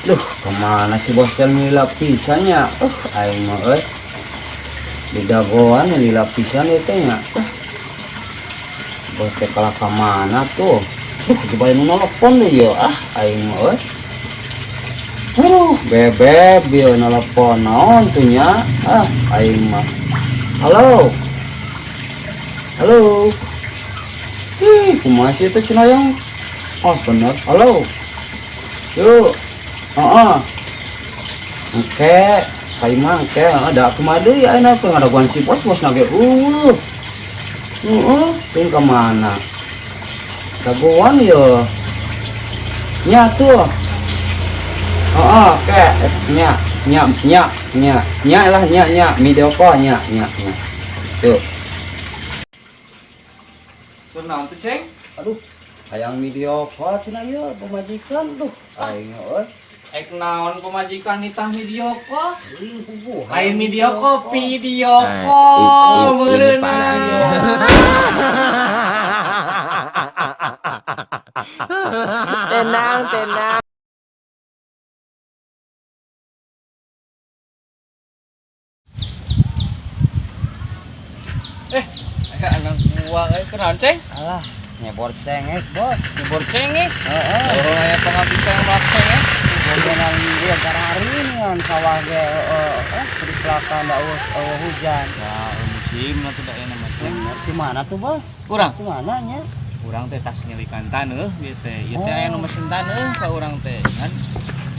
Duh, kemana si bos teh lila pisan nya? Aing mah euy. Di dagoan lila pisan ieu teh nya. Bos teh kalah ka mana tuh? Duh, coba nu nelpon deui ieu. Ah, aing mah euy. Aduh, bebeb ieu nelpon naon tuh nya? Ah, aing mah. Halo. Halo. Ih, kumaha sih teh cenah yang? Oh, bener. Halo. Yuk. Heeh. Engke, kai mah engke ada kumaha deui ayeuna teh ngadaguan si bos bos nage eueuh. Heeh, teuing ka mana? Dagoan ye. Nya tuh. Heeh, ke nya nya nya nya nya lah nya nya video call nya nya nya. Tuh. Kunaon tuh, Ceng? Aduh, hayang video call cenah ieu pamajikan duh. Aing euy. Ek naon pemajikan nitah video call? Euy, puguh. Lain video call, video Nah, call ini meureunna. parah ya. Tenang, tenang. Eh, aya anak buah euy, kunaon, Ceng? Alah, nyebor cengek, Bos. Nyebor cengek. Heeh. Oh, aya pengabdi yang cengek. Gorengan ieu gararingan sawah ge heeh. Di belakang da eueuh hujan. Wah, musim atuh da enak mah, Ceng. Di mana tuh, Bos? Kurang. Di mana nya? Urang teh tas nyelikan taneuh ieu teh. Ieu teh Oh. aya nu mesen taneuh ka urang teh kan.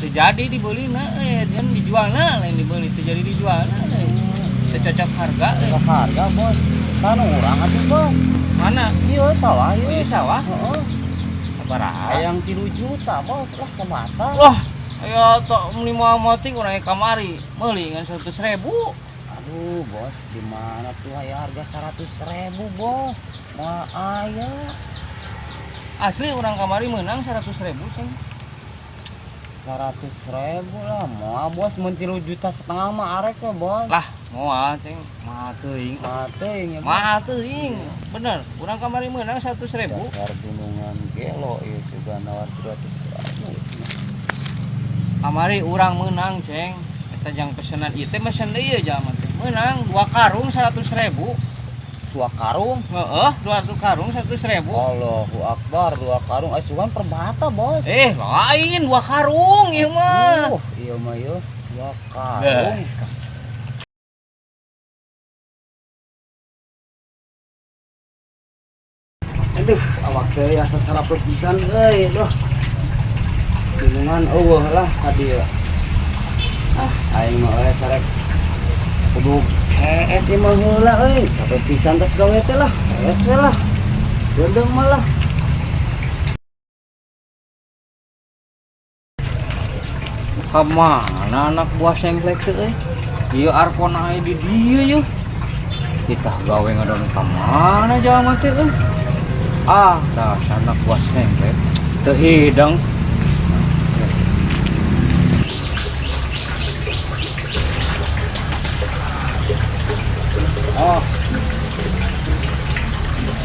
Teu jadi dibeulina euy, kan dijualna lain dibeli, teu jadi dijualna euy. Teu cocok harga euy. Cocok harga, Bos. Taneuh urang atuh, Bos. Mana? Iya, sawah Oh, ieu. ieu sawah. Heeh. Sabaraha? Hayang 3 juta, Bos. Lah sabata. Wah, aya tok meuli moal moting urang kamari meuli ngan 100.000. Aduh, Bos, di mana tuh aya harga 100.000, Bos? Moal aya. Asli urang kamari menang 100.000, Ceng. 100.000 lah, moal Bos, mun 3,5 juta mah arek we, Bos. Lah, moal, Ceng. Mahal teuing. Mahal teuing ya, Bos. Mahal teuing. Bener, urang kamari menang 100.000. Dasar gunungan gelo ieu sugan nawar 300.000. Kamari urang menang, Ceng. Eta jang pesenan ieu teh mesen deui ieu jalma teh. Menang 2 karung 100.000. 2 karung? Heeh, 2 karung 100.000. Allahu Akbar, 2 karung asuhan perbata, Bos. Lain 2 karung ieu mah. Ieu mah ieu 2 karung. Aduh, awak teh asa carapet pisan euy, duh. Gunungan eueuh lah ka dieu. Ah, aing mah euy sarek kudu hees ieu mah heula euy. Capek pisan tas gawe teh lah. Hees we lah. Gendeng mah lah. Ka mana anak buah sengklek teh euy? Ieu arpon aya di dieu yeuh. Kita gawe ngadon ka mana jalma teh euy? Ah, dasar anak buah sengklek. Teu hidang. Oh.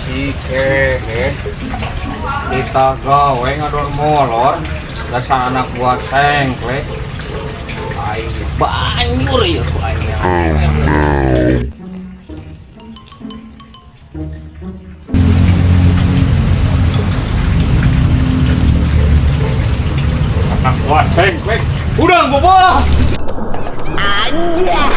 Si kehe. Kita gawe ngadon molor. Dasar anak buah sengklek. Aing banyur ya ku aing. Anak buah sengklek. Udang boboh. Anjay.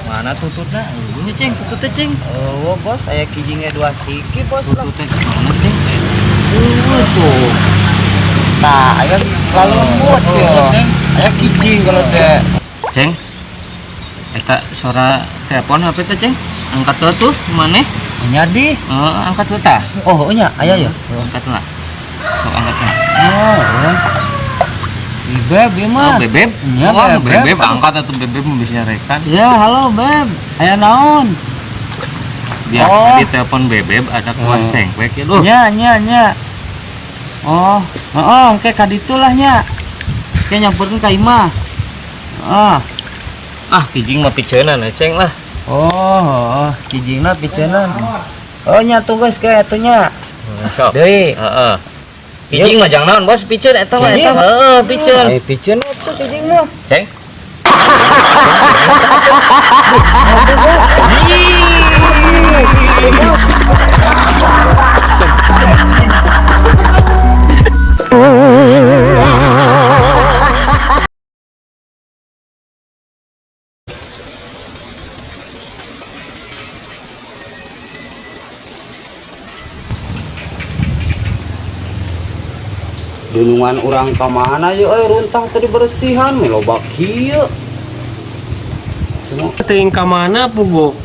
Mana tututna? Ini Ceng, tututnya Ceng. Oh, Bos, aya kijingnya 2 siki, Bos lah. Tututnya mana Ceng? Tuh. Tah, aya lalembut Oh, ya. Ceng. Aya kijing kalau dek. Ceng. Eta suara telepon HP teh, Ceng. Angkat tuh tuh maneh. Nya di. Heeh, angkat tuh tah. Oh, nya aya ya. Angkat lah. Sok angkat lah. Oh, ya. Si Beb ieu mah. Oh, Bebeb. Nya, Wah, Bebeb. Bebeb angkat atuh Bebeb bisa nyarekan. Ya, halo Beb. Aya naon? Biasa Oh. di telepon Bebeb ada kuah Oh. sengklek ya duh. Nya, nya, nya. Oh, heeh, engke ka ditu lah nya. Kayak nyamperkeun ka imah. Ah. Ah, kijing mah piceunan ceng lah. Oh, kijingna piceunan. Oh, nya tuh guys kayak atuh nya. Sok. Deui. Heeh. Kijing mah jang naon bos piceun eta mah eta. Kijing? Heeh, piceun. Eh, piceun atuh kijing mah. Ceng. Dunungan urang ka mana yeuh euy runtah tadi bersihan we loba kieu. Semua Teuing ka mana puguh?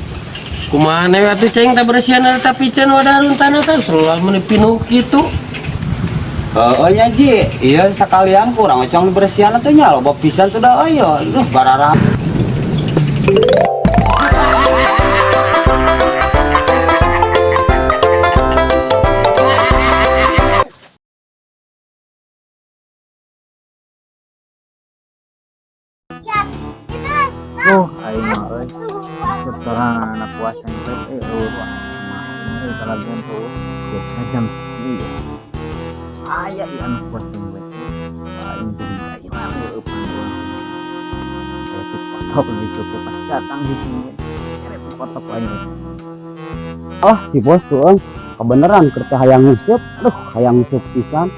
Kumaha we atuh ceng teh bersihan eta piceun wadah runtahna teh selalu meuni pinuh kitu. Heeh nya Ji, iya sekalian kurang ocong bersihan atuh nya loba pisan tuh da euy. Duh bararah. Oh, aing mah euy. Cep anak buah sengklek eueuh wah. Mah euy kalagian tuh. Biasanya jam 9. Aya di anak buah sengklek. Aing jadi ilang eueuh pan urang. Aya si kotok gitu teh pas datang di sini. Kere kotok aing. Oh, si bos tuh euy. Kebeneran keur teh hayang nguseup. Aduh, hayang nguseup pisan.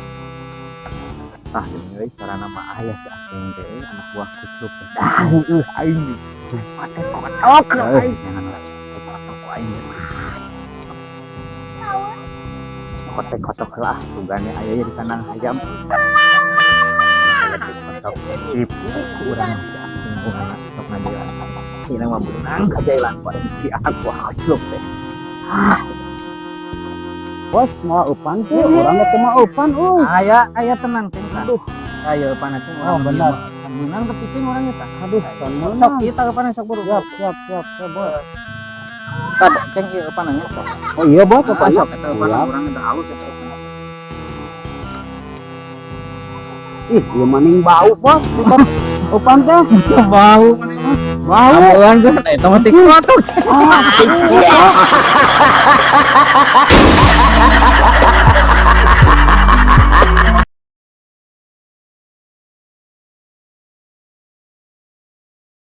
Tah ini euy carana mah aya si Aceng teh euy, anak buah kucluk teh. Dah heueuh aing. Pate kotok aing. Jangan lah. Kotok ku aing. Kotek-kotok lah tugane aya di kandang hayam. Kotek-kotok tipu ku urang si Aceng urang sok ngajailan. Ieu mah beunang kajailan ku aing si anak buah kucluk teh. Bos mau eupan tuh, urang teh mau eupan euy. Aya aya tenang ceng. Aduh. Aya eupan ceng Oh, urang benar. Beunang tapi ceng urang eta. Aduh, can Sok meunang. ieu tah eupan sok buru. Siap, siap, siap, siap, bos. Tah ceng ieu eupan nya sok. Oh iya bos, Ah, eupan sok eta eupan Siap. urang eta alus eta eupan. Ih, ieu maning bau bos, eupan teh. Bau maneh mah. Bau. Bauan geus eta mah tik kotok. Ah,